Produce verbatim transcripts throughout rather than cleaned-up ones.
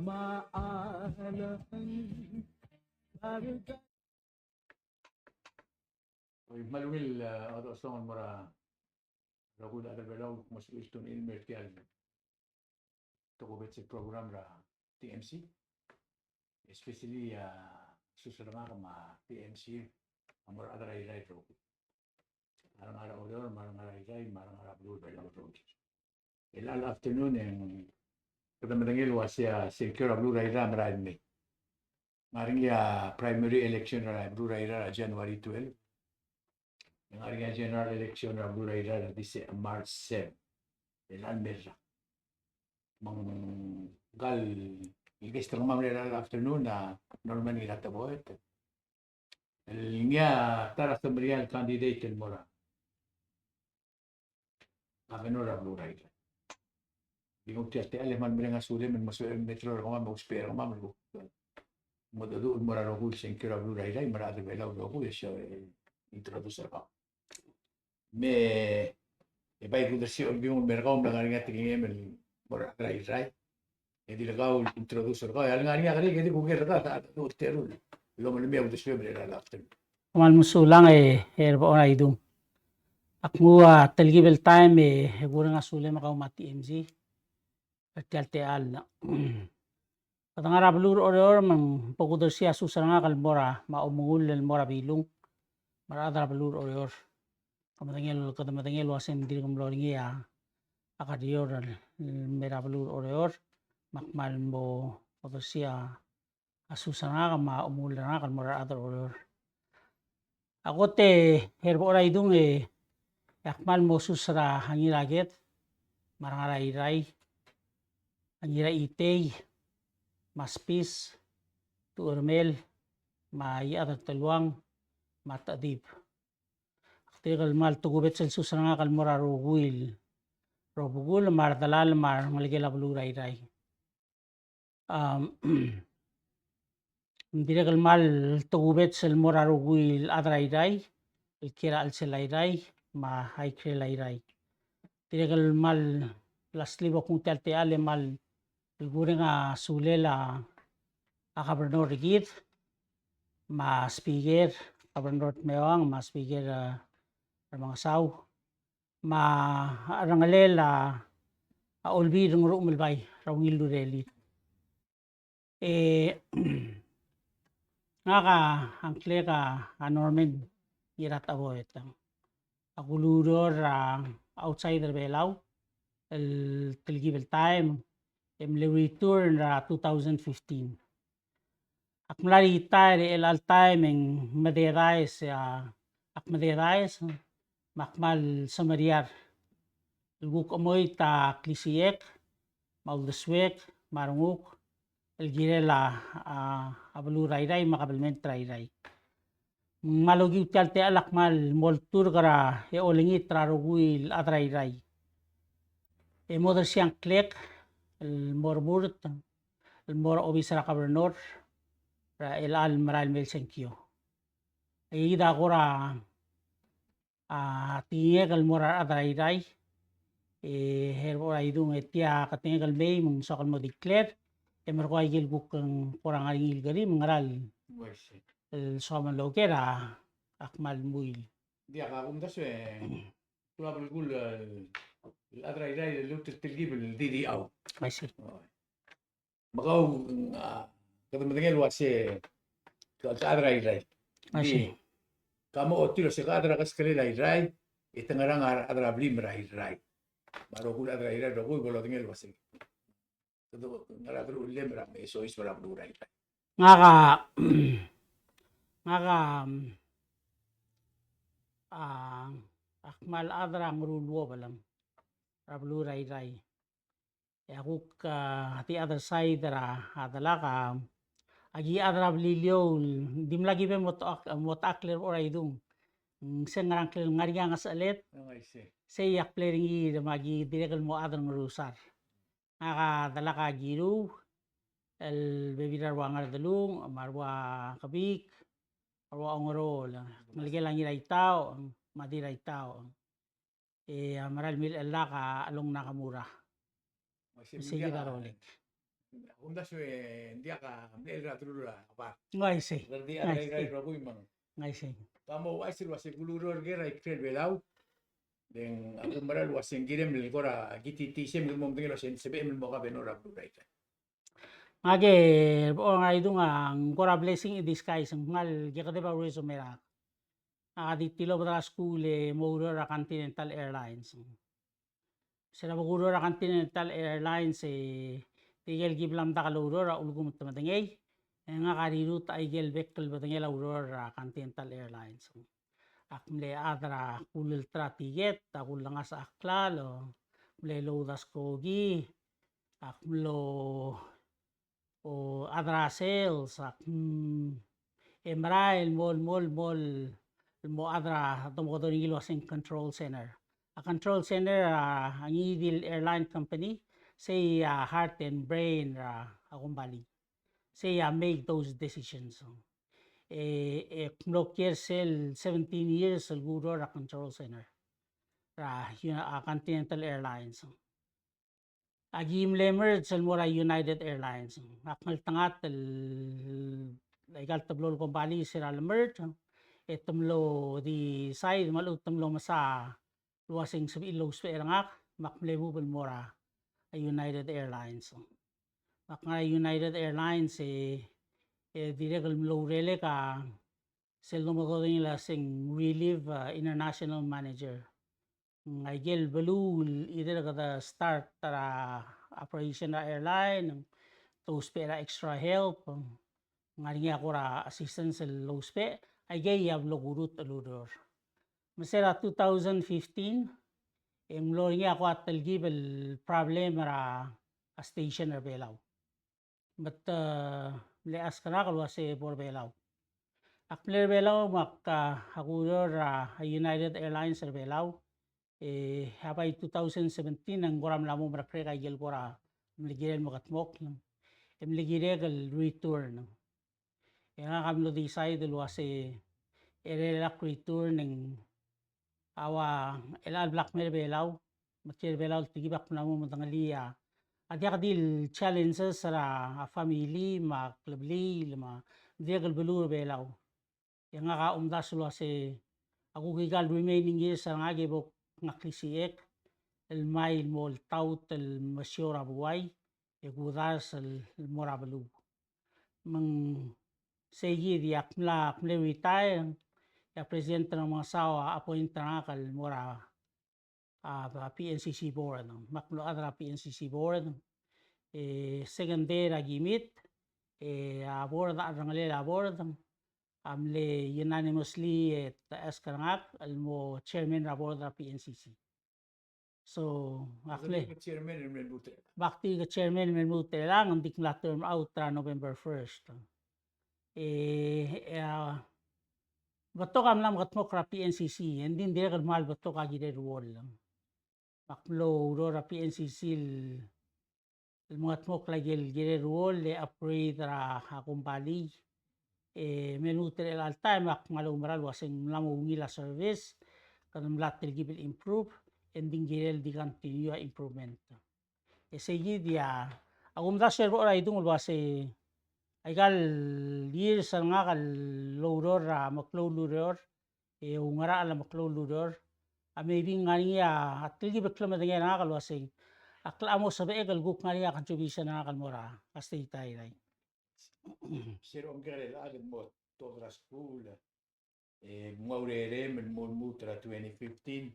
Oi, me a ungil, e, a uldesuel el mo er a rokui el chad er a Belau, mo sebechir el tune in el mei er tia el tokubets el program er a T M C. Especially, e, a sus er ngak me a T M C, a mo er a rechad er a Irrai el rokui. A re ngar er a Oreor, me a re ngar er a Irrai, me a re ngar er a beluu er a Belau el rokui. El chelecha el afternoon e ng kede medengei el uasei a sengkio er a beluu er a Irrai a merael el mei. Ng ngar er ngii a primary election er a beluu er a Irrai er a January twelve. Ng ngar er ngii a general election er a beluu er a Irrai er a Dece-, March seven. El chelecha el mei el rak. Me ngka el guest er kemam er a chelecha el afternoon a Norman Ngirateboet. El ngii a ta er a semeriar el candidate el mo er a governor er a beluu er a Irrai. Di nguu tia el techall e kmal mereng a sulem el mo sebechel el me telo er kemam me ousbech er kemam el mo dedu el mo er a rokui el sengkio er a beluu er a Irrai me a rechad er a Belau el rokui e se, e, introduce er kau. Me, e bai kudersii a Olbiil el mer kau me a ngar er ngii a tekingem el mo er a rechad er a Irrai. E di le kau el introduce er kau, e a lengar er ngii a kerik e di kuker er kau, a, a, a, teru el omelemii a uldesuem er a chelecha el afternoon. Kmal mesulang e, e Rebechor Aidung. Ak nguu a telkib el taem e, e kureng a sulem er kau me a T M C er tia el techall. Kede ngar er a beluu er a Oreor me ng bo kudersii a sus er ngak el mo er a, me a omengull el mo er a Bilung me a rechad er a beluu er a Oreor. Kede medengei el, kede medengei el uasei ng dirk mlo er ngii a, a kerior el mei er a beluu er a Oreor, me ak kmal mo odersii a sus er ngak me a omengull er ngak el mo er a rechad er a Oreor. A kot e Rebechor Aidung e, e ak kmal mo sus er a Ngiraked, me a re ngar er a Irrai, a Ngiraitei, me a Spis, Tuchermel, me a Iechad er a Teluang, me a Techedib. Ak dirrek el kmal tokubets el sus er ngak el mo er a rokui el rubekul me a redelal me a rengelekel a beluu er a Irrai. Am, ng dirrek el kmal tokubets el mo er a rokui el chad er a Irrai, el kiei er a chelsel a Irrai, me a ikrel a Irrai. Dirrek el kmal, lastly, bo knguu tia el techall e kmal el kureng a sulel a, a governor er kid, me a speaker, Governor Tmeoang, me a speaker, a, Remengesau, me a rengelel a, a Olbiil er a Ngerchumelbai er a ungil el urerir. E ngak a ngklek a, a Norman Ngirateboet. Ak ulureor er a outside er a Belau el telkib el taem, e mle return er a two thousand fifteen. Ak mla retire er chelecha el taem e ng mededaes, a, ak mededaes, me ak kmal semeriar el kuk chemoit a klisichek, me a uldesuek, me a renguk, el kirel a, a, a beluu er a Irrai, me a kabelment er a Irrai. Me ng kmal okiu tia el techall e ak kmal mo olturk er a, e olengit er a rokui el chad er a Irrai. E mo odersii a ngklek, el mo remurt, el mo er a obis er a governor, er a chelecha el merael el mei el sengkio. E kid a kora, a, tekingek el mo er a rechad er a Irrai, e, Rebechor Aidung e tia ke tekingek el mei, me ng soak el mo declare, e merekong a ikel kuk ng kora ngar er ngii el kerim, me ng ngera el, el soam el oker a, ak kmal muil. Diak a kumdasu e, tua belkul, e, el chad er a Irrai el lmuut el telkib el di di au. I see. Oi. Me kau, a, kede medengei el uase, ke, ke chad er a Irrai. I see. Ng di, ka mo ochotii el uase ke chad er a keskelel a Irrai, e te ngerang a rechad er a blim er a Irrai. Me a rokui el chad er a Irrai, rokui bo lodengei el uase. Kede ngar er a deruchellem er a me soiseb er a beluu er a Irrai. Ngak a, ngak a, a, ak kmal chad er a Ngeruluobel er a beluu er a Irrai. E a kuk, a, the other side er a, a delak a, aki chad er a Beliliou, dimlak ki be mo ta-, mo techakl er a Rebechor Aidung. Ng se ngerang klel ngar er ngii a ngesechelet. Oh, I see. Sei ak ble er ngii me aki dirrek el mo chad er a Ngerusar. Ngak a delak a Kiru, el bebil er a rua Ngerdelung, me a rua Kebik, me a rua Ongerool, ngelekel a Ngiraitau, me a Diraitau. E a mera el mle chelechang a Chelong Nakamura. Me sei kid a rolek. Kumdasu e ng diak a mle er a delul a bar. Ng uaisei. Ng uaisei. Ng uaisei. Ka mo uaisei el uase kuloureor er a ikrel Belau. Ng, a kumerang el uase ng kirem el kora kititii sei me ng mo medengei el uase ng sebechem el mo governor er a beluu er a Irrai. Ngak e, bo, ngak a idung a ng kora blessing in disguise, ng kmal kekedeb a resume er ngak. Ngak a di tilobed er a skuul e mo oureor er a Continental Airlines. Se er a bo kuureor er a Continental Airlines e tirke el kiblamdak el oureor a ulekum te medengei, e ngak a rirut a ikel bek el bedengel a ureor er a Continental Airlines. Ak mle chad er a kulelt er a tiket, a kulengasech a klalo, mle load a skoki, ak mlo o chad er a sales, ak, mm, e merael el mo, mo, mo, mo chad er a domekedong er ngii el uase ng control center. A control center a, a ngii di el airline company, sei a heart and brain er a, a kombalii. Sei a make those decisions. E, e ak mlo kiei er sel seventeen years el kuureor er a control center er a, a Continental Airlines. Aki mle merge el mo er a United Airlines. Ak ngeltengat el, aika el teblo el kombalii se er a le merge, e te mlo decide me a lechub te mlo mesa el uase ng sebechir el ousbech er ngak, me ak mle move el mo er a United Airlines. Me ak ngar er a United Airlines e, e dirrek el mlo urerek a sel domekedong er ngii el uase ng relief, a, international manager. Ng aike el beluu el either kede start er a operation er a airline, te ousbech er a extra help, ng ngar er ngii a kora assistance el ousbech, aikei a blo kurut el ureor. Me se er a two thousand fifteen, e ng mlo er ngii a kora telkib el problem er a, a station er a Belau. Me te, e, mle ask er ngak el uase bo er a Belau. Ak mle er a Belau me ak, a, ak oureor er a United Airlines er a Belau. E, a by two thousand seventeen e ng kora mla mo merekerek a ikel kora mle kirel mekedmokl, e mle kirek el return. E ngak a mlo decide el uase e, er a lak return e ng a ua el chelecha el bla kmo er a Belau, me kiei er a Belau el telkib ak mla mo medengelii a diak di el challenges er a family me a klebliil me a dirrek el beluu er a Belau. E ngak a omdasu el uase a kuk ikal remaining years er ngak e bo kngaklisichek el mei el mo oltaut el mesiou er a buai e kudars el mo er a beluu. Me ng seikid e ak mla, ak mle retire, e a President Remengesau a appoint er ngak el mo er a, a, a PNCC board. Me ak mlo chad er a PNCC board. E second day er a ki meet, e a board a cherrengelel a board a mle unanimously e te ask er ngak el mo chairman er a board er a PNCC. So, ak le, chairman el mle lmuut er chelechang. Bak di ke chairman el mle lmuut er chelechang, ng di ak mla term out er a November first. E, e, a, betok a mla mekedmokl er a PNCC, e ng di ng dirrek el kmal betok a kirel ruoll. Ak mlo oureor er a PNCC el el mengetmokl a ikel kirel ruoll e upgrade er a, a kombalii. E me lmuut er chelecha el taem e ak mla oumera el uase ng mla mo ungil a service, kede mla telkib el improve, e ng di ng kirel di continue a improvement. E seikid e a, a kumdasu er a bo er a idung el uase, aikal years er ngak el oureor er a meklou el ureor, e oungerachel a meklou el ureor, a maybe ng ngar er ngii a telkib el klemedengei er ngak el uasei, ak locha mo sebechek el kuk ngar er ngii a contribution er ngak el mo er a state er a Irrai. Se er a omkekerei el chad el mo tuobed er a skuul, e ng ua urerem el mo lmuut er a twenty fifteen.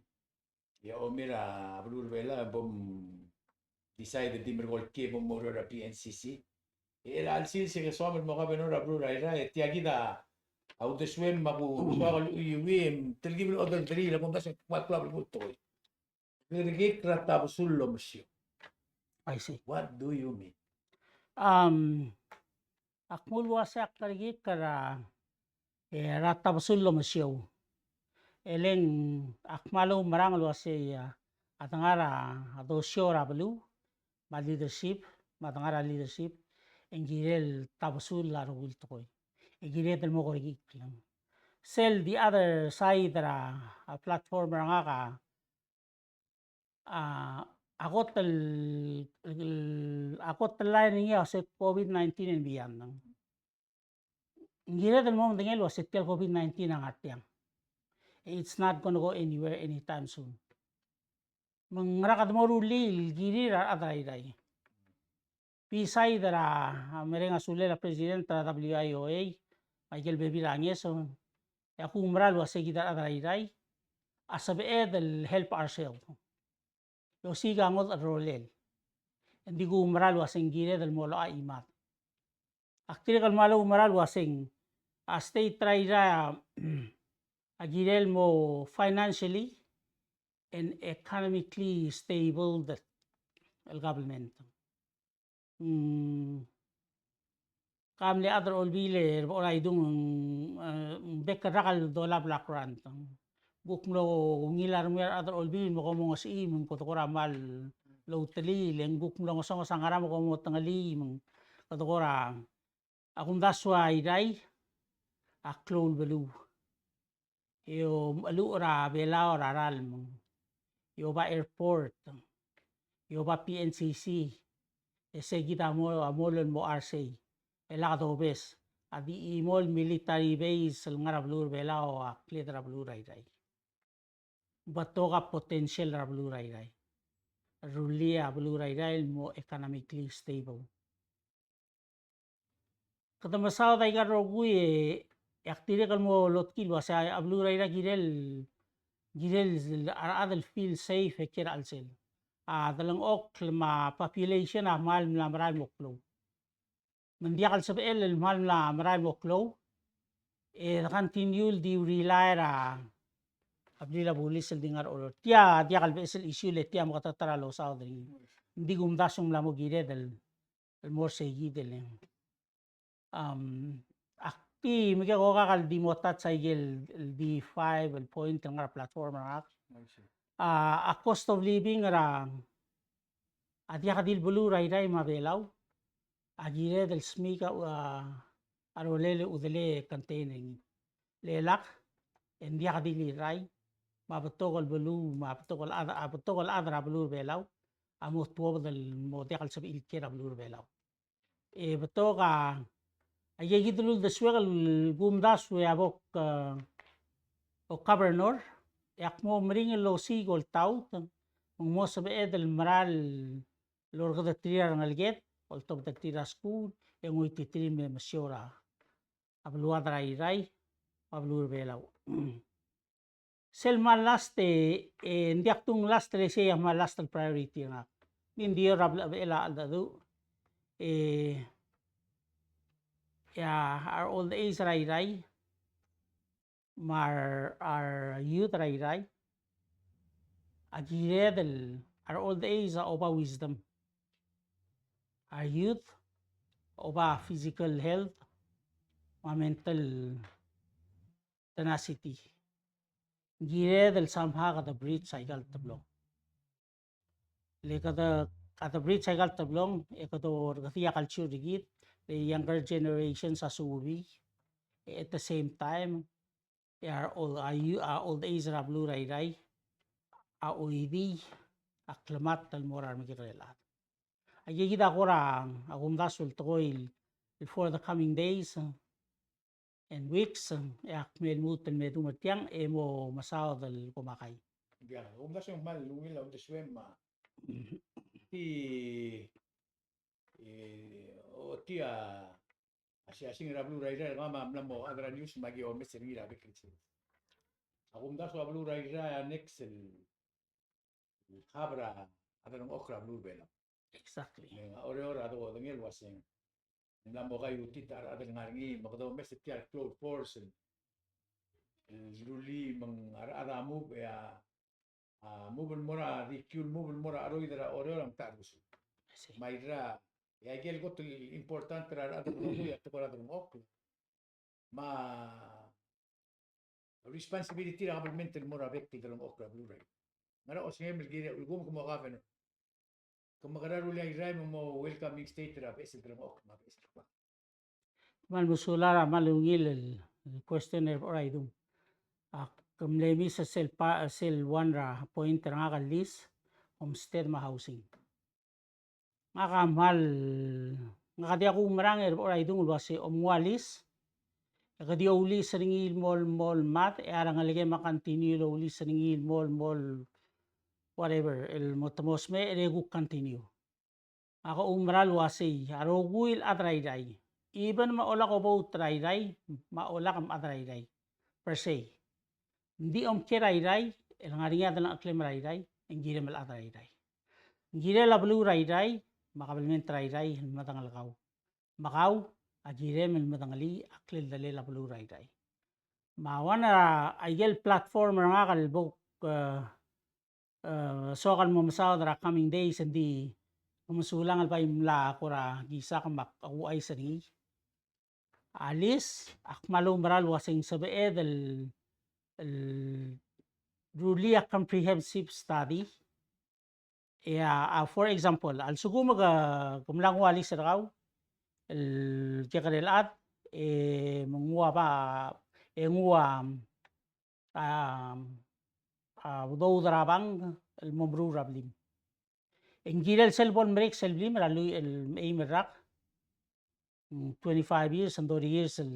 E a omer a beluu er a Belau e bo mdecide el di merekong el kiei e bo moureor er a PNCC. E chelecha el sils e ke soam el mo governor er a beluu er a Irrai, e tia kid a uldesuem me a kusoak el chuiuii, e telkib el oderderir el kumdasu e ng kmal klou a belkul el tekoi. Kerekikl er a tabesul el omesiou. I see. What do you mean? Um, Ak mle uase ak kerekikl er a, e, er a tabesul el omesiou. E le ng ak kmal oumerang el uasei a, a dengar a, a dosiou er a beluu, me a leadership, me a dengar a leadership, e ng kirel tabesul a rokui el tekoi. E kired el mo kerekikl. Sel the other side er a, a platform er ngak a, a, a kot el, el, a kot el line er ngii a se COVID nineteen and beyond. Ng kired el mo medengei el ua se tia el COVID nineteen a ngar tiang. It's not gonna go anywhere anytime soon. Me ng ngera kede mo rullii el kirir a rechad er a Irrai. Beside er a, a, mereng a sulel a president er a W I O A, Michael Bebil er a ngeso, e a kumerang el ua se kid a rechad er a Irrai a sebeched el help ourselves. E osiik a ngodech el rolel. Ng di kumerang el ua se ng kired el mo locha chimad. Ak dirrek el kmal oumerang el ua se ng, a state er a Irrai a, a kirel mo financially and economically stable el government. Mm, ka mle chad er a Olbiil er a Bechoraidung, mm, eh, bek el rak el dolab el grant. Kuk mlo ungil a rengmiu a rechad er a Olbiil me kom mo ngesechii me ng kede kora kmal outelii, le ng kuk mlo ngesonges a ngerang me kom mo tengelii me ng kede kora, a kumdasu a Irrai a klou el beluu. E omecheluch er a Belau er a ralm. E oba airport. E oba P N C C. E se kid a mo, a mo el mo R C. E lak dobes. A di chimo el military base el ngar er a beluu er a Belau a kled er a beluu er a Irrai. Betok a potential er a beluu er a Irrai. Rullii a beluu er a Irrai el mo economically stable. Kede mesaod aika el rokui e, e ak dirrek el mo lotkii el ua se a beluu er a Irrai a kirel, kirel a rechad el feel safe e kiei er a chelsel. A delengchokl me a population a kmal mla merael el mo klou. Me ng diak el sebechel el kmal mla merael el mo klou, e de continue el di rely er a, a blil a bulis el di ngar er a Oreor. Tia diak el beches el issue le tia me kede ta er a losaod er ngii. Ng di kumdasu ng mla mo kired el el mo er sei kid el. Am, ak di, me ke ko kak el di mo touch aike el, el di five el point el ngar er a platform er ngak. I see. A, a cost of living er a, a diak di el beluu er a Irrai me a Belau a kired el smiik a, a rolel e chudelei e contain er ngii. Le lak, e ng diak di el Irrai, me a betok el beluu, me a betok el chad, a betok el chad er a beluu er a Belau a mo tuobed el mo diak el sebechir el kiei er a beluu er a Belau. E betok a, aike kid el uldesuek el kumdasu e a bo k, bo k governor, e ak mo meringel el osiik oltaut, me ng mo sebeched el mera el orrekedeterir a rengeleked, oltobedterir a skuul, e ng choititerir me mesiou er a a beluad er a Irrai, me a beluu er a Belau. Sel kmal last e, e ng diak tung last el sei a kmal last el priority er ngak. Ng di er a bla, bla, bla, e, e a, our old age er a Irrai, me a, our youth er a Irrai, a kired el, our old age a oba wisdom. Our youth, oba physical health, me a mental tenacity. Ng kired el somehow kede bridge aika el teblong. Le kede, kede bridge aika el teblong, e kede orrekedii a culture er kid, le younger generations a suubii, e at the same time, e a old, a, a old age er a beluu er a Irrai a oidii a klemat el mo er a remekekerei el chad. Aike kid a kora, a kumdasu el tekoi el for the coming days, uh, and weeks, uh, e ak mei el lmuut el me dmu er tiang e mo mesaod el komakai. Ia, a kumdasu e ng kmal ungil a uldesuem me a di, e, ochotii a siasing er a beluu er a Irrai, me a mla mo chad er a news me aki omes er ngii er a bek el sils. A kumdasu a beluu er a Irrai a next el hub er a delengchokl er a beluu er a Belau. Exactly. Me a Oreor a dodengelii el uaseng ng mla mo kaiutit a rechad el ngar er ngii, me kede omes er tia el klou el force el rullii me ng a rechad a move, e a a move el mo er a, di kiu el move el mo er a cheroid er a Oreor a metacherbesul. I see. Me a Irrai, e aike el kot el important er a rechad el rokui a tekoi er a delengchokl. Me a responsibility er a government el mo er a bek el delengchokl er a beluu er a Irrai. Ngera osengem el kirel, el kuk mo governor, ke mekerang e rullii a Irrai me mo welcoming state er a beches el delengchokl me a beches el kebang. Kmal mesulang er a kmal ungil el, el question er a Oraidung. Ak mle miss sel pa, sel one er a point er ngak el list, homestead me a housing. Ngak a kmal, ngak a diak kumerang er a bo er a idung el uase omnguu a lease, e ke di oulease er ngii el mo, mo mad, e a rengelekem a continue el oulease er ngii el mo, mo whatever, el mo te mo smecher e kuk continue. Ngak a oumera el uasei, a rokui el chad er a Irrai, even me a olak a vote er a Irrai, me a olak a chad er a Irrai per se, ng di omkiei er a Irrai el ngar er ngii a delengcheklem er a Irrai, e ng kirem el chad er a Irrai. Ng kirel a beluu er a Irrai me a kabelment er a Irrai el medengelii kau, me kau a kirem el medengelii a kleldelel a beluu er a Irrai. Me a one er a ikel platform er ngak el bo, e, e, soak el mo mesaod er a coming days, e ng di ke mesulang el bai mla kora kisak me ak ouchais er ngii. A lease, ak kmal oumera el uase ng sebeched el, el rullii a comprehensive study. E a, a, for example, a lsekum ke, ke mla nguu a lease er kau el kekerei el chad, e me nguu a ba, e nguu a, a, a udoud er a bank el mo meruul er a blim. E ng kirel sel bo lemerek sel blim er a lluich el mei me el rak, mm, twenty-five years and thirty years el,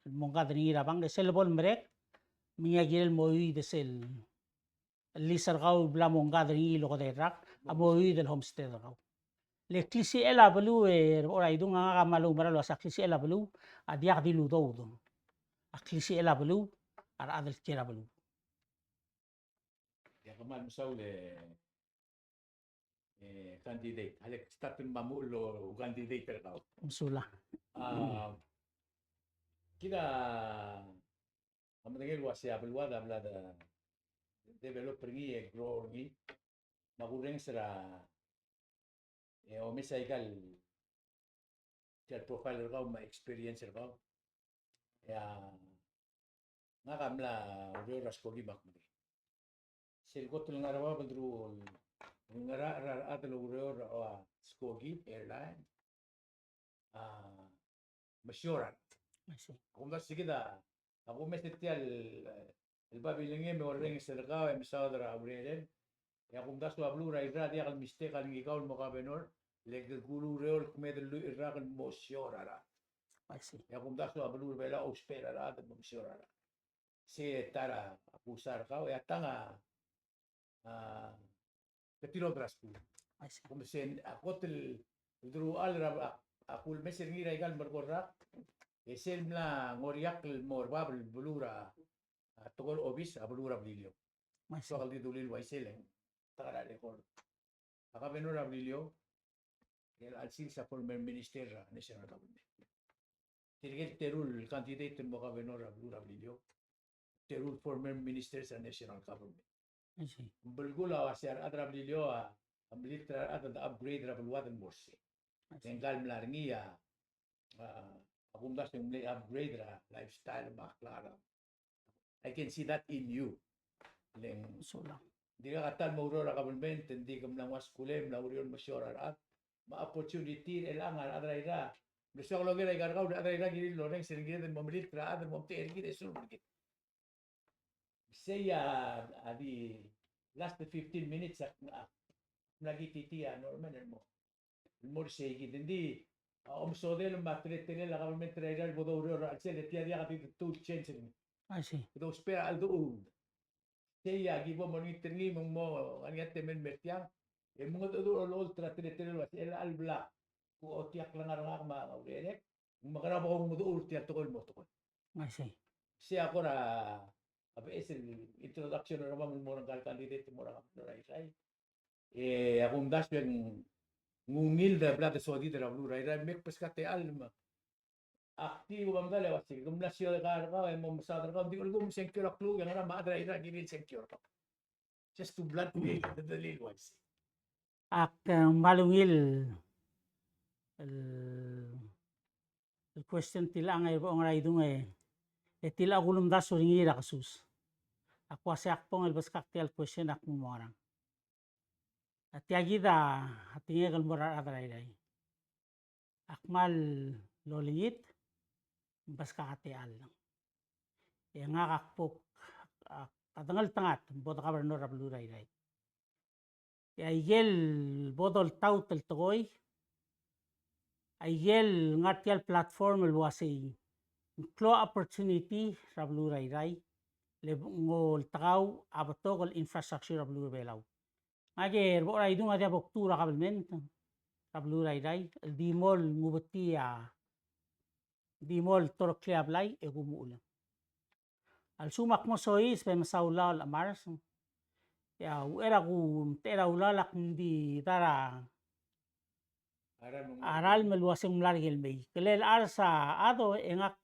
el mo ngkad er ngii er a bank, e sel bo lemerek, me ng kirel mo oid sel lease er kau el bla mo ngkad er ngii el okedei el rak, a mo oid el homestead er kau. Le klisichel a beluu, e, er a bo er a idung, ngak a kmal oumera el uase a klisichel a beluu a diak di el udoud. A klisichel a beluu a rechad el kiei er a beluu. Ia, kmal mesaul e, e, candidate. A le start el mo muchel el candidate er kau. Mesulang. A, kid a medengei el uase a beluad a bla de develop er ngii e grow er ngii. Me a kurrenges er a, e, omes a ikal, ikal profile er kau me a experience er kau. E a, ngak a mla oureor er a skoki me ak merek. Sel kot el ngar er a bab el deruchall, ngar er a, er a rechad el oureor er a skoki airline a mesiou er a rechad. I see. Ak omdasu e kid a, ak omes er tia el, el babilngem e orrenges er kau e mesaod er a urerem. E ak omdasu a beluu er a Irrai a diak el mistake a lengikau el mo governor, le ke kuluureor el kmeed el lluich el rak el mo mesiou er a rechad. I see. E ak omdasu a beluu er a Belau a ousbech er a rechad el mo mesiou er a rechad. Se ta er a kusa er kau, e a tang a, a, ke tilobed er a skuul. I see. Kom se a kot el deruchall er a, a, a kulmes er ngii er a ikal mereko el rak, e sel mla ngoriakl el mo er bab el beluu er a, a, tekoi er a obis a beluu er a Beliliou. I see. Soak el di dulii el uaisei e ng ta er a record. A governor er a Beliliou, el chelecha el sils a former minister er a national government. Tirke el teru el candidate el mo governor er a beluu er a Beliliou, teru el former ministers er a national government. I see. Ng belkul a uase a rechad er a Beliliou a, a melilt er a rechad el upgrade er a beluad el mo er sei. I see. E ngka el mla er ngii a, a, a kumdasu e ng mle upgrade er a lifestyle me a klalo. I can see that in you. Le ng, sulang, ng dirkak a ta el mo oureor er a government, ng di ke mla nguu a skuul e mla oureor el mesiou er a rechad. Me a opportunity er chelechang a rechad er a Irrai, mle soak el oker a ikal kau, rechad er a Irrai a kirir el orrenges er kid el mo melilt er a chad el mo omtechei er kid e serve er kid. Sei a, a di last fifteen minutes a, a mla kititii a Norman el mo, el mo er sei kid. Ng di, a, omesodel me a teletelel a government er a Irrai el bo doureor er a chelsel e tia diak di the two change er ngii. I see. Dousbech a cheldecheduch. Sei a ki bo mo olengit er ngii me ng mo ngar er ngii a temel el mer tiang. E mengedecheduch el olecholt er a teletelel el uase chelecha el blak, ku otiakl a ngar er ngak me a urerek, me ngera bo kungedechor tia el tekoi el mo tekoi. I see. Sei a kora beches el introduction er kemam el mo er ngka el candidate el mo er a governor er a Irrai. E a kumdasu e ng ungil de bla de sodid er a beluu er a Irrai, me ke beskak a techall me ak di ua medal e uase ke mla sioud er kau e mo mesaod er kau, ng di ulekum sengkio er a kluk e ngera me a chad er a Irrai a kirir el sengkio er kau. Just to bluntly, the little ones. Ak, e, kmal ungil el, el question tilechang e bo er a idung e, e tilechang a kulemdasu er ngii er a kesus. Ak uase ak bong el beskak tia el question ak mo ngerang. A tia kid a tekingek el mo er a rechad er a Irrai. Ak kmal olengit, beskak a techall. E ngak ak bo, ak, ak dengeltengat, bo de governor er a beluu er a Irrai. E a ikel bo doltaut el tekoi, a ikel ngar tia el platform el uasei ng klou a opportunity er a beluu er a Irrai, le ng oltekau a betok el infrastructure er a beluu er a Belau. Ngak e er a bo er a idung a diak bo kdu er a kabelment er a beluu er a Irrai el di mo ngubetii a, di mo toreklii a blai e kumuchel. A lsekum ak mo soiseb e mesaul a ulaol a Mars, e a uchei er a kumtechei er a ulaol ak di ta er a ralm el uasei ng mla er ngii el mei. Kelel a Mars a chad e ngak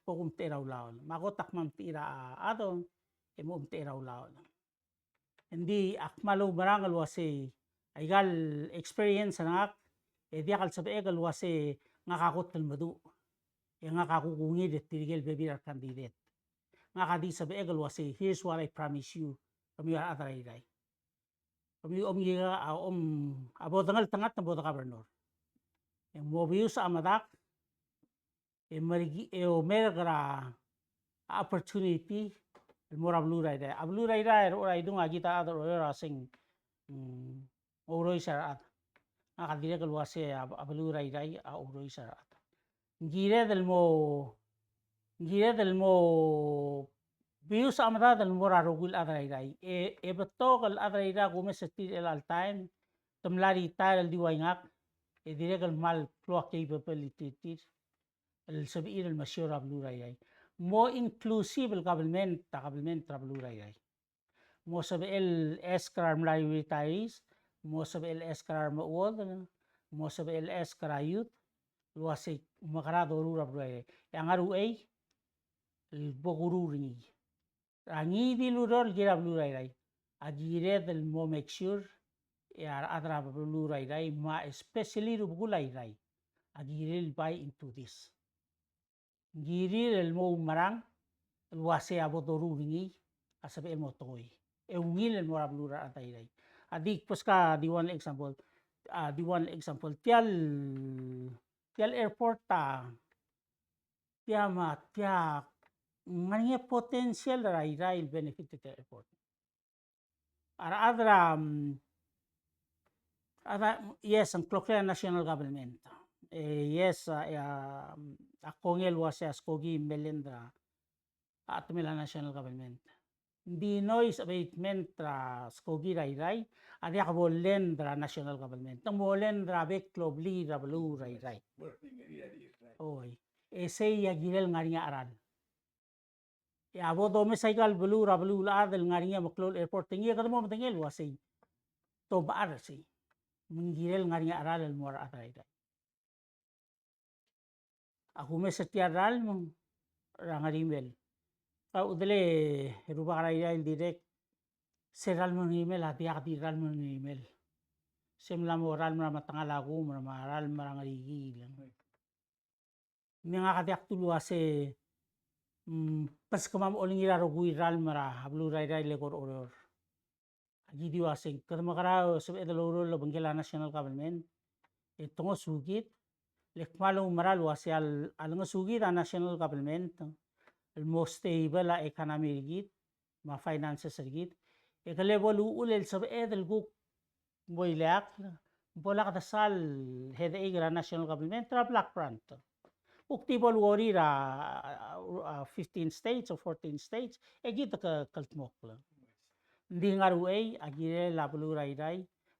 bo kumtechei er a ulaol. Me a kot ak mo mtechei er a chad e mo kumtechei er a ulaol. Ng di ak kmal oumerang el uasei aika el experience er ngak e diak el sebechek el uasei ngak a kot el meduch e ngak a kuk ungil er tirke el bebil er a candidate. Ngak a di sebechek el uasei, here's what I promise you, kemiu a rechad er a Irrai. Kemiu a omkik a, a om, a bo dengeltengat me bo de governor. E ng mo bius a medak, e merki, e omerk er a opportunity el mo er a beluu er a Irrai. A beluu er a Irrai er a idung a kid a chad er a Oreor a seng, mm, ourois a rechad. Ngak a dirrek el uasei a, a beluu er a Irrai a ourois a rechad. Ng kired el mo, ng kired el mo bius a medad el mo er a rokui el chad er a Irrai. E, e betok el chad er a Irrai a kumes er tir er chelecha el taem, te mla retire el di ua ngak, e dirrek el kmal klou a capability er tir el sebechir el mesiou er a beluu er a Irrai. Mo inclusive el government, a government er a beluu er a Irrai. Mo sebechel el ask er a remla retirees, mo sebechel el ask er a remechuodel, mo sebechel el ask er a youth, el uasei mekera doruul er a beluu er a Irrai. E a ngar er a uchei, el bo kuruul er ngii. A ngii di el ureor el kirel a beluu er a Irrai. A kired el mo make sure e a rechad er a beluu er a Irrai, me a especially rubekul a Irrai, a kirir el buy into this. Ng kirir el mo oumerang el uasei a bo doruul er ngii a sebechel el mo tekoi. E ungil el mo er a beluu er a rechad er a Irrai. A di kbeskau a di one example, a di one example. Tia el, tia el airport a, tia me a, tia ng ngar er ngii a potential er a Irrai el benefit er tia el airport. A rechad er a, mm, a rechad er a, yes, ng kloklel a national government. E, yes, a, a, a kongei el uasei a skoki me lend er a, a, chetemel a national government. Ng di noise abatement er a skoki er a Irrai a diak bo lend er a national government. Ng mo lend er a bek el obliil er a beluu er a Irrai. Oi. E sei a kirel ngar er ngii a cheral. E a bo domes aika el beluu er a beluulechad el ngar er ngii a meklou el airport er ngii e kede mo medengei el uasei te omechar er sei. Me ng kirel ngar er ngii a cheral el mo er a rechad er a Irrai. A kumes er tia el ralm er a Ngerimel. Kau dele rubak er a Irrai el dirrek, se el ralm er a Ngerimel a diak di ralm er a Ngerimel. Se mla mo ralm er a Metengel a Kumer me a ralm er a Ngerikiil. Me ngak a diak dulu uase, mm, beskemam olengir a rokui el ralm er a beluu er a Irrai el eko er a Oreor. Aki di uase ng kede mekerang e sebeched el oureor el obengkel a national government e te ngosukid, le kmal oumera el uase a le, a le ngosukid a national government el mo stable a economy er kid, me a finances er kid, e ke le bo luchul el sebeched el kuk bo ileakl, bo lak desal headache er a national government er a block grant. Kuk di bo luorir a, a, a fifteen states or fourteen states, e kid a ke, kldmokl. Ng di ngar er a uchei a kirel a beluu er a Irrai,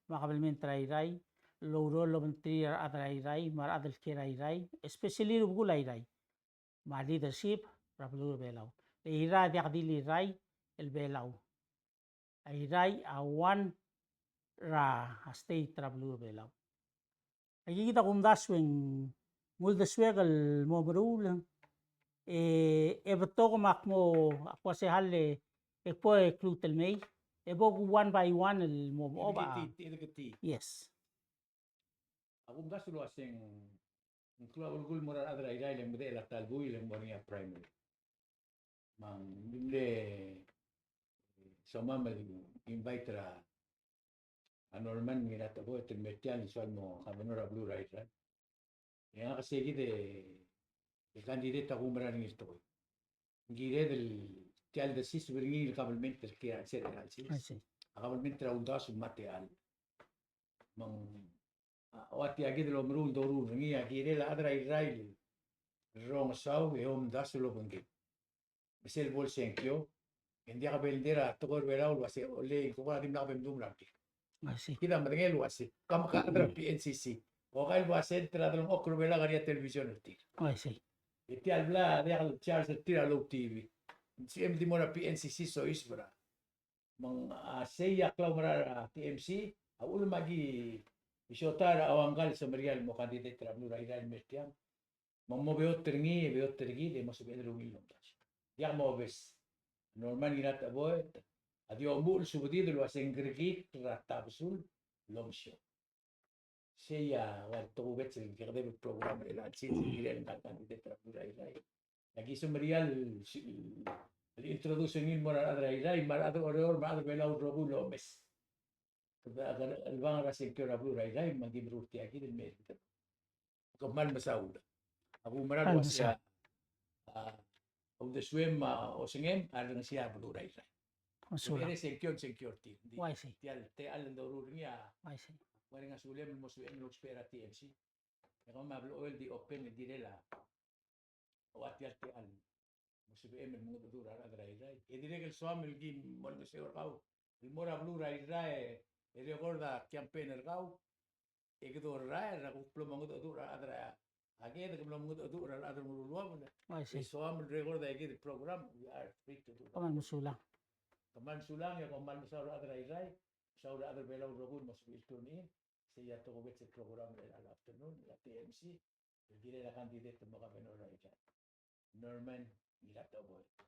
me a kabelment er a Irrai, el oureor el obengterir a rechad er a Irrai, me a rechad el kiei er a Irrai, especially rubekul a Irrai. Me a leadership er a beluu er a Belau. Le Irrai a diak di el Irrai el Belau. A Irrai a one er a state er a beluu er a Belau. Aki kid a kumdasu e ng uldesuek el mo meruul, e, e betok me ak mo, ak uase hal e, e bo e kluut el mei, e bo ku one by one el mo, mo oba. Yes. A kumdasu el uase ng klou a belkul el mo er a rechad er a Irrai el ng medechel a ta el buil e ng mo er ngii a primary. Me ng di mle, e, somam el invite er a Norman Ngiratecheboet el me tia el soal mo governor er a beluu er a Irrai. E ngak a se kid e, e candidate a kumerang er ngii el tekoi. Ng kired el tia el desiseb er ngii el kabelment el kiei er a chelsel. A kabelment er a uldasu me a techall. Me ng, a, ua tia kid el omeruul el doruul er ngii a kirel a chad er a Irrai el rongesau e omdasu el obengkel. Me sel bo el sengkio, e ng diak bo el dera tekoi er a Belau el uase, ole, ng kuk a dimlak bo mdung er a blik. I see. Kid a medengei el uase, ka me ka chad er a P N C C. Okai el uase, te ra delengchokl er a Belau a ngar er ngii a television er tir. I see. E tia el bla, diak el charge er tir a Lou T V. Ng sebechem el di mo er a P N C C soiseb er a. Me ng, a, sei a klaumerang er a T M C, a uchul me aki siotai er a ua ngka el semeriar el mo candidate er a beluu er a Irrai el mer tiang. Me ng mo beot er ngii, e beot er kid, e mo sebechel el ungil el omdasu. Diak mobes. Norman Ngiratecheboet a di omuchel el subedid el uase ng kerekikl er a Tabesul el omesiou. Sei a ua tokubets el kekedeb el program er chelecha el sils el kirel ngka el candidate er a beluu er a Irrai. Aki semeriar el, el introduce er ngii el mo er a rechad er a Irrai, me a rechad er a Oreor, me a rechad er a Belau el rokui el omes. Kede, kede chelebangel er a sengkio er a beluu er a Irrai, me aki meruul er tia kid el mei. Ke kmal mesaul. Ak oumera el uase a, a uldesuem me a osengem a rrengesii a beluu er a Irrai. Mesulang. Ere sengkio, sengkio er tir. Di, uaisei, tia el, tia el doruul er ngii a. Uaisei. Ng ngar er ngii a sulem el mo sebechem el ousbech er a T M C. E kemam a blechoel di open el kirel a ua tia el techall. Mo sebechem el mengedecheduch er a rechad er a Irrai. E dirrek el soam el ki mo olengeseu er kau el mo er a beluu er a Irrai e record a campaign er kau. E kede orrael er a kuk blo mengedecheduch er a rechad er a, a kede ke blo mengedecheduch er a rechad er a Ngeruluobel. Uaisei. E soam el record a kid el program, we are free to do that. Kmal mesulang. Kmal mesulang, e kmal mesaul er a rechad er a Irrai. Mesaul er a rechad er a Belau el rokui el mo sebechir el tune in. Sei a tokubets el program er a afternoon er a T M C el kirel a candidate el mo governor er a Irrai, Norman Ngiratecheboet.